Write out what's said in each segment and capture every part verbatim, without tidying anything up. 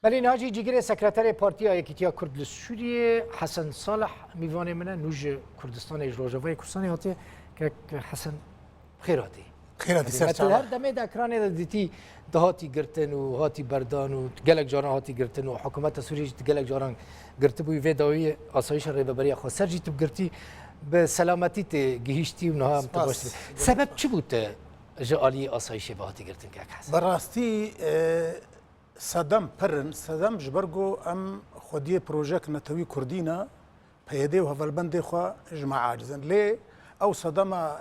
Belê, niha jî cîgirê sekreterê Partiya Yekîtiya Kurd li Sûriyê Hesen Salih mîvanê min e, nû ji Kurdistanê, ji Rojavayê Kurdistanê hatiye. Kek Hesen, xêr hatî. Xêr hatî, ser çava. Her demê di ekranê de dîtî, dihatî girtin û hatî berdan û gelek caran hatî girtin û hikûmeta Sûriyê jî gelek caran girtibû. Vê dawî asayîşa Rêveberiya Xweser jî tu bi girtî, bi selametî tê gihîştî û niha em tu baş dibî. Sebeb çi bû te ji aliyê asayîşê ve hatî girtin, kek Hesen? Bi rastî, e, sedem pir in, sedem ji ber ku em xwediyê projek netewî kurdî ne, P Y D û hevalbendê xwe ji me aciz in. Lê ew sedema,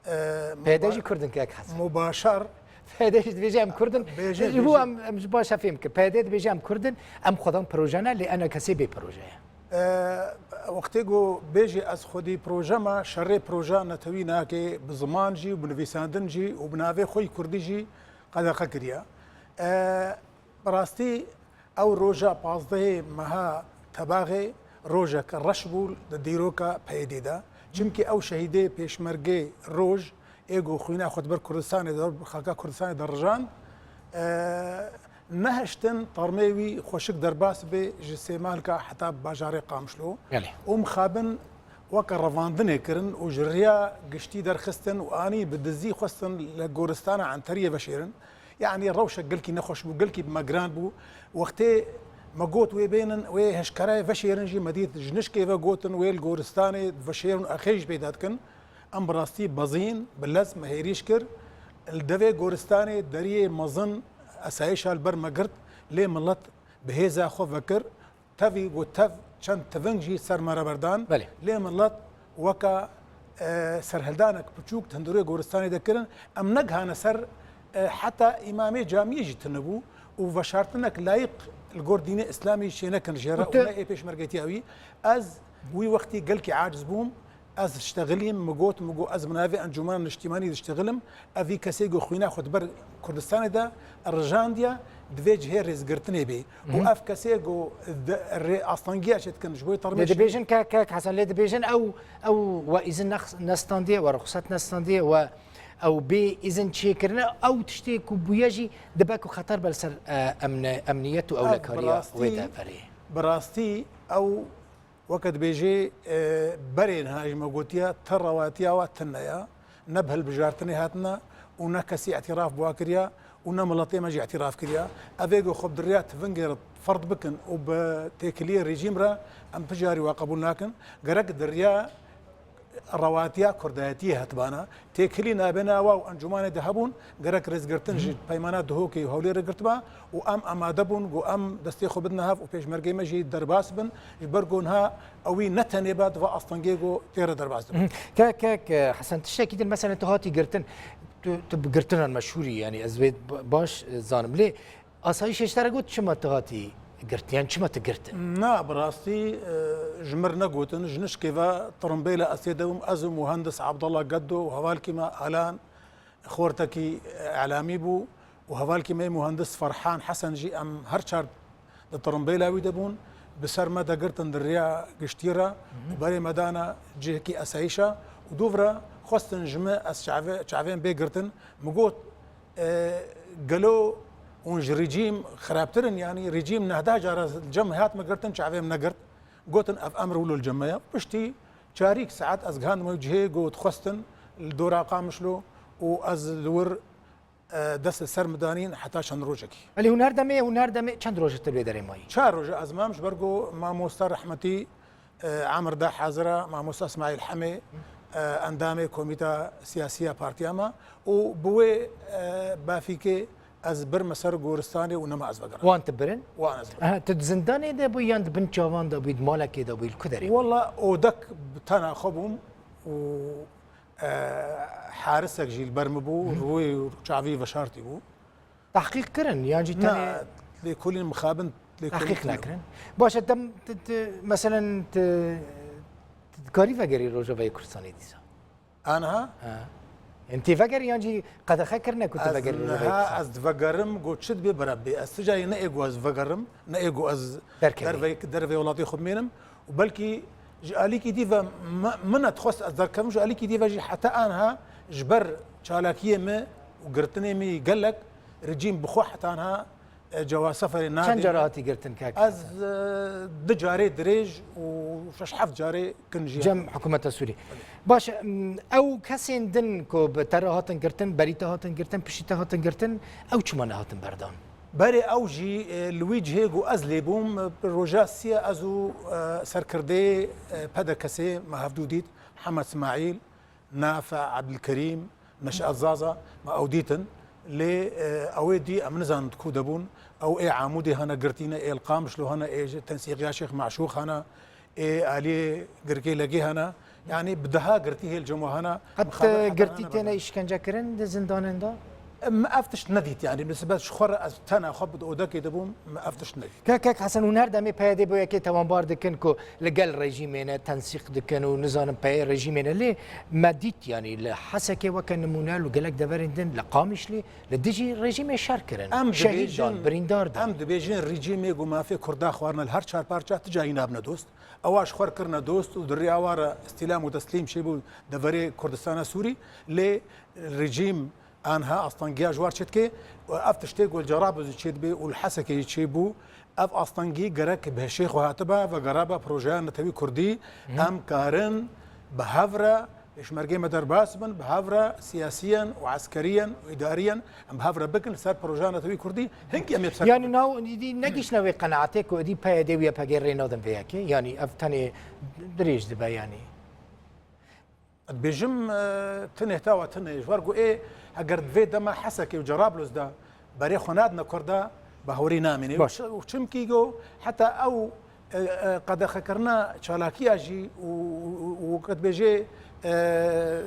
e, P Y D jî Kurd in, kek Hesen. Mubaşer. P Y D jî dibêje em Kurd in. Bêje, bêje. Em, em ji baş fêm kir. P Y D dibêje em Kurd in, em xwedan proje ne, lê ena kesê bê proje ye. E, wextê ku bêjî ez xwedî proje me, şerê proje netewî nake, bi ziman jî û bi nivîsandin jî û bi navê xwe yî kurdî jî qedexe kiriye. E, Bi rastî ew roja pazdehê meha Tebaxê rojek reş bû di dîroka P Y D de. Çimkî ew şehîdê pêşmergê roj ê ku xwîna xwe di ber Kurdistanê de, xaka Kurdistanê de rijand, e, nehiştin termê wî xweşik derbas bê ji Sêmalka heta bajarê Qamişlo. Belê. Û mixabin weke revandinê kirin û ji riya giştî derxistin û anî bi dizî xwestin li goristana Enteriyê veşêrin. Yanî rewşek gelkî nexweş bû, gelkî bi me giran bû. Wextê me got wê bênin, wê heşkerayê veşêrin jî, me dît ji nişkê ve gotin wê li goristanê veşêrin û erxê jî peyda dikin. Em bi rastî bezîn, bi lez me hêrîş kir. Li devê goristanê deriyê mezin esayîşa li ber me girt, lê milet bi hêza xwe vekir. Tevî got tev, çend tiving jî ser me re berdan. Belê. Lê milet weka, e, serhildanek piçûk di hundirê goristanê de kirin. Em negihane ser, e, heta îmamê camiyê jî tune bû û veşartinek layîq li gor dînê îslamî çênekin jê re û ne ê pêşmergetiya wî. Ez wî wextî gelkî aciz bûm. Ez diştexilîm, min got, min got, ez bi navê Encûmena Niştîmanî diştexilim. Ev vî kesê ku xwîna xwe di ber Kurdistanê de rijandiye, divê cihê rêzgirtinê bê. Û ev kesê ku di rê astengiya çê dikin ji bo Lê termê dibêjin ke, kek Hesen, lê dibêjin ew, ew we îzin nex-, nestandiye, we ruxset nestandiye, we ew bê îzin çêkirine, ew tiştê ku bûye jî dibe ku xeter be li ser, e, emne-, emniyet û Ev bi ewlekariya rastî, wê deverê. Bi rastî ew Weke dibêjê, e, berê niha ji me gotiye, ti rewatiya wa tune ye, ne bi hilbijartinê hatine û ne kesî îtîraf bi wa kiriye û ne miletê me jî îtîraf kiriye. Ev ê ku xwe bi diriya tivingê re ferd bikin û bi têkiliyê rejîm re em tu carî wa qebûl nakin. Gerek diriya rewatiya kurdayetiyê hetibana. Têkilî nabêna wa û encûmanê de hebûn, gerek rêzgirtin ji peymana Duhokê û Hewlêrê girtiba û em amade bûn ku em destê xwe bidine hev û pêşmergeyê me jî derbas bin, ji ber ku niha ewî ne tenê be di va astengê ku tê re derbas dibe. Kek, kek, e, Hesen, tiştekî din, mesela tu hatî girtin, tu, tu bi girtinan meşhûrî, yanî ez wê ba-, baş, e, zanim. Lê asayîşê ji te re got çima tu hatî girtin, yan çima tu girtin? Na, bi rastî, e, ji min re negotin, ji nişkê ve tirimbêla ez tê de bûm, ez û muhendis Abdullah Geddo û hevalkî me Alan, Xortekî, e, îlamî bû û hevalkî me yê muhendis Ferhan Hesen jî em her çar di tirimbêla wî de bûn. Bi ser me de girtin di riya giştî re û berê me dana cihekî esayîşa û dûv re xwestin ji min ez çavê-, çavên bê girtin. Min got, e, gelo hûn ji rejîm xirabtir in, yanî rejîm nehda cara li cem hat me girtin, çavê min negirt. Gotin, ev emr wilo li cem me ye. Piştî çarîk saet ez gihandime wî cihê, got, xwestin li dora Qamişlo û ez li wir, e, dest li ser min danîn heta çend rojekî. Belê, hûn her demê, hûn her demê çend roj tu lê derê mayî? Çar roj ez mam, ji ber ku mamosta rehmetî, e, Amir da hazira, mamosta Îsmaîl Hemê, e, endamê komîta siyasî ya partiya me û bi wê, e, bafîkê ez birme ser goristanê û nema ez vegerim. Wan tu birin? Wan ez birin. Aha, tu di zindanê de bûyî yan di bin çavan de bûyî, di malekê de bûyî, li ku derê bûyî? Wela odek bi tena xwe bûm û, e, harisek jî li ber min bû, rûyê û çavî veşartî bû. Tehqîq kirin, yan jî tenê... Na, lêkolîn mixabin, lêkolîn... Tehqîq nekirin. Baş e, te, te, te, meselen, te, te dikarî vegerî Rojavayê Kurdistanê dîsa? Aniha? Ha. Yanî tê vegerî yan jî qedexe kirine ku tu vegerî Rojavayê Kurdistanê? Ez niha, ez divegerim, got çi dibê bira bê. Ez ti carî ne ê ku ez vegerim, ne ê ku ez derveyê, derveyê welatê xwe bimênim. Û belkî ji alîkî dî ve me, min nedixwest ez derkevim, ji alîkî dî ve jî heta aniha ji ber çalakiyê me û girtinê me yî gelek rejîm bi xwe heta aniha E, Cewaz Seferê nadê. Çend cara hatî girtin kek Ez, Hesen? e, du carê dirêj û şeş heft carê kin jî. Cem hikûmeta Sûrî. Baş, m, ew kesên din ku bi te re hatin girtin, berî te hatin girtin, piştî te hatin girtin, ew çima nehatin berdan? Berê ew jî, e, li wî cihê ku ez lê bûm, e, roja siyê ez û, e, serkirdeyê, e, P D K S'ê me hevdû dît, Mihemed Smaîl, Nafe Ebdilkerîm, Neşat Zaza, me ew dîtin. Lê, e, ew ê dî em nizanin di ku de bûn. Ew ê Amûdê hene girtîne, ê li Qamişlo hene, ê ji Tensîqiya Şêx Meşûq hene, ê aliyê Girkê Legê hene. Yanî bi deha girtî hê li cem we hene. Qet, Mixabin e, heta girtî hene têne berdan. Îşkence kirin di zindanên de? Em ev tişt nedît, yanî nisbet ji xwe re ez tena xwe bi odekê de bûm, em ev tişt nedît. Kek, kek Hesen, hûn her demê P Y D bo yekê tewanbar dikin ku li gel rejîmê ne, tensîq dikin û nizanin peyê rejîmê ne. Lê me dît, yanî li Hesekê weke nimûne, li gelek deverên din, li Qamişlî, li dijî rejîmê şer kirin. Em Şehîd dan, dibêjin, birîndar dan. Em dibêjin rejîmê ku mafê Kurda xwarine li her çar parça, ti cayî nabine dost. Ewa ji xwe re kirine dost û di rêya wa re îstîlam û teslîm çêbû deverê Kurdistana Sûrî. Lê rejîm anha astangiya ji war çêdike û ev tiştê ku li Cerablus çêdibe û li Hesekê jî çêbû, ev astengî gerek bi hişê xwe hatiba, vegeraba projeya netewî kurdî, Hı. em karin bi hev re pêşmergê me derbas bin, bi hev re siyasiyen û eskeriyen û îdariyen em bi hev re bikin li ser projeya netewî kurdî, hinkî em ê bi ser Yanî xwe naw, îdî negihiştine wê qenaetê ku îdî P Y D û Y P G rê nadin vê yekê? Yanî ev tenê dirêj dibe yanî? Dibêjim, e, ti nehta we tune ye. Ji ber ku ê, heger di vê dema Hesekê û Cerablus de berê xwe nadine Kurda, bawerî namîne. Baş. Û çi-, û çimkî go heta ew, e, e, qedexekirina çalakiya jî û, û, û, û weke dibêjê, e,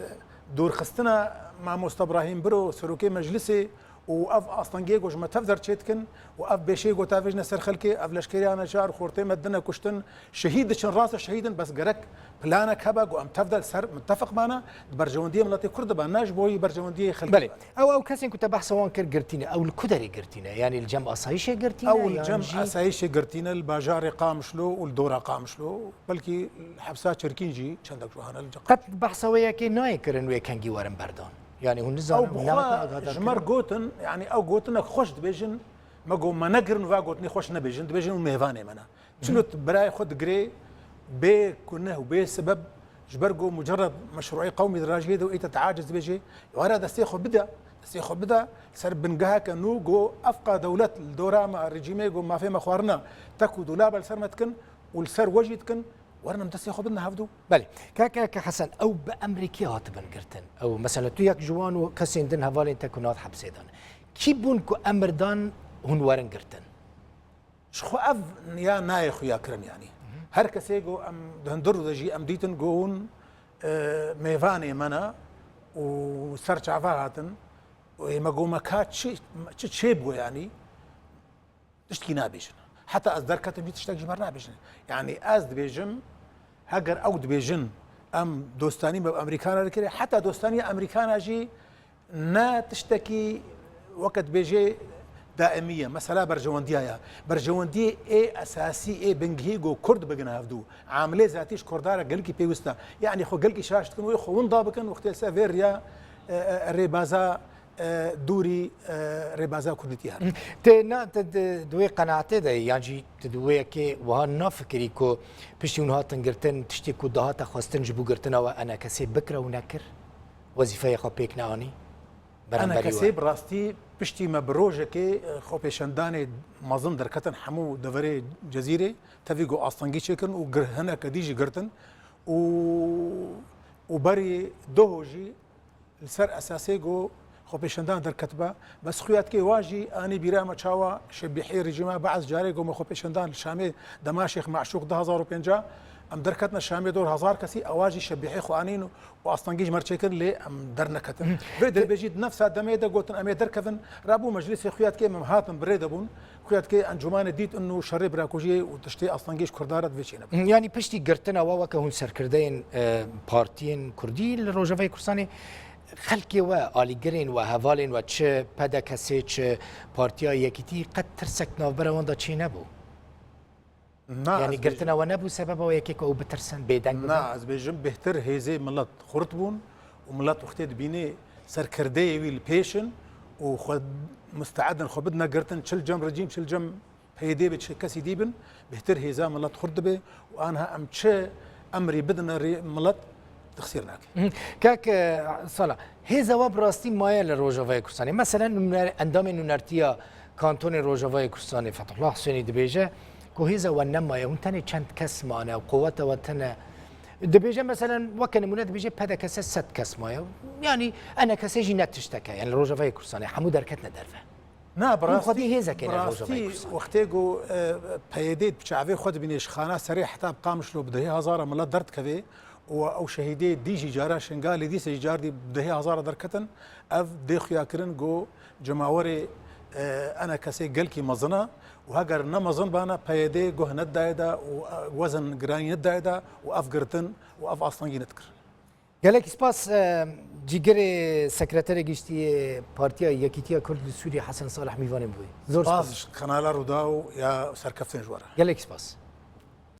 dûrxistina Mamoste Brahîm Biro, serokê meclisê, û ev astengiyê ku ji me tev der çêdikin û ev bêşeyê ku tavêjine ser xelkê, ev leşkeriya neçar, xortê me dine kuştin, şehîd diçin, rast e şehîd in, bes gerek planek hebe ku em tev de li ser mitefiq bana, di berjewendiyê miletê Kurd de ban, ne ji bo berjewendiyê xelkê Belê. Ban. Ew, ew kesên ku te behsa wan kir girtî ne, ew li ku derê girtî ne? Yanî li cem asayîşê girtî ne, Ew li yan cem jî asayîşê girtî ne, li bajarê Qamişlo û li dora Qamişlo, belkî li hepsa Çirkîn jî çendek ji wan hene li cem Qet behsa wê yekê nayê kirin wê kengî werin berdan? Yanî hûn nizanin, Ew hûn bi xwe nehatin agahdar ji me re kirin? Gotin, yanî ew gotinek xweş dibêjin, me got me negirin û va gotinê xweş nebêjin, dibêjin hûn mêvanê me ne. Çilo tu birayê xwe digirê bê kuneh û bê sebeb ji ber ku mucerred meşruê qewmî di rajiyê de û ê te teaciz dibêjê, wara destê xwe bide, destê xwe bide ser bingeheke nû ku evqa dewlet li dora me, rejîmê ku mafê me xwarina tek û dûlaba li ser me dikin û li ser we jî dikin, werin em destê xwe bidin hevdû. Belê. Keke, keke Hesen, ew bi emrê kê hatibin girtin? Ew, mesela, tu yek ji wan û kesên din hevalên te ku nat hepsê dan. Kî bûn ku emir dan hûn werin girtin? Ji xwe ev ya nayê xuya kirin, yanî. Hı hı. Her kesê ku em di hundir de jî em dîtin ku hûn, e, mêvanê me ne û ser çava hatin û ê me got me ka çi, çi çêbû, yanî. Tiştkî nabêjin. Heta ez derketim jî tiştek ji me re nabêjin. Yanî ez dibêjim, heger ew dibêjin, em dostanî me bi Amerîkana re kiriye, heta dostaniya Amerîkana jî ne tiştekî weke dibêjê daimî ye. Mesela berjewendiya ye. Berjewendiyê ê esasî, ê bingehî ku Kurd bigine hevdû. Amilê zatî ji Kurda re gelkî pêwist e. Yanî xwe gelkî şaş dikin, wê xwe winda bikin, wextê li ser vê riya, e, e, rêbaza e, dûrî, e, rêbaza kurdîtî hene. Tê na, te di, di wê qenaetê de, yan jî tu di wê yekê wiha nafikirî ku piştî hûn hatin girtin, tiştê ku dihate xwestin ji bo girtina we E N K S bikira û nekir? Wezîfeyê xwe pêk neanî? Beramberî we? E N K S bi rastî piştî me bi rojekê, e, xwepêşandanê mezin derketin hemû deverê Cezîrê, tevî ku astengî çêkirin û gir-, hineke dî jî girtin û, û berî doho jî Li ser esasê ku xwepêşandan derketibe, bes xuya dike wa jî anî bîra me çawa şebîhê rejîma Be'es carê ku me xwepêşandan li Şamê dema Şêx Meşûq du hezar û pênc em derketine Şamê dor hezar kesî, ewa jî şebîhê xwe anîn û astengî ji me re çêkir, lê em derneketin. Hı. Vê derbê jî di nefsa demê de gotin em ê derkevin, rabû meclisê xuya dike em hatin bi rê de bûn. Xuya dike encûmanê dît û şerê birakujiyê û tiştê astengî ji Kurdan re divê çênebe. Yanî piştî girtina we weke hûn serkirdeyên, e, partiyên Kurdî li Rojavayê Kurdistanê, xelkê we, alîgirên we, hevalên we, çi P D K S'ê, çi Partiya Yekîtî, qet tirsek navbera wan de çênebû? Na, Yanî ez girtina bêjim. we nebû sebeba wê yekê ku ew bitirsin, bêdeng bibin? Na, ez bêjim bêhtir hêzê milet xurt bûn û milet wextê dibînê serkirdeyê wî li pêş in û xwe musteedin xwe bidine girtin, çil cem rejîm, çil cem P Y D be, çi kesî dî bin, bêhtir hêza milet xurt dibe û anha em çi emrî bidine rê milet dixsîr nake. Mhm. Kak, e, Sala, hêza we bi rastî maye li Rojavayê Kurdistanê. Meselen, nûner-, endamê nûnertiya Kantonê Rojavayê Kurdistanê Fethullah Husênî dibêje ku hêza we nemaye, hûn tenê çend kes mane û quweta we tune. Dibêje, meselen, weke nimûne dibêje P D K S sed kes maye. Yanî E N K S jî ne tişteke, yani li Rojavayê Kurdistanê hemû derketine derve. Na, bi Hûn rastî, xwedî hêzekê bi ne rojavayê rastî Kurdistanê. Wextê ku, e, P Y D bi çavê xwe dibîne ji xana serê heta bi Qamişlo bi dehê hezara milet derdikeve û ew şehîdê dî jî cara Şingalê dîse jî car dî bi dehê hezara derketin, ev dê xuya kirin ku cemawerê, e, E N K S gelkî mezin e û heger ne mezin bana P Y D guh nedayê de û, e, wezin giranî nedayê de û ev girtin û ev astengî nedikir. Gelek spas, e, cîgirê sekreterê giştî yê Partiya Yekîtiya Kurd li Sûriyê Hesen Salih mîvanê bûyî. Zor spas. Spas ji kanala Rûdaw ya serkeftin ji we re. Gelek spas.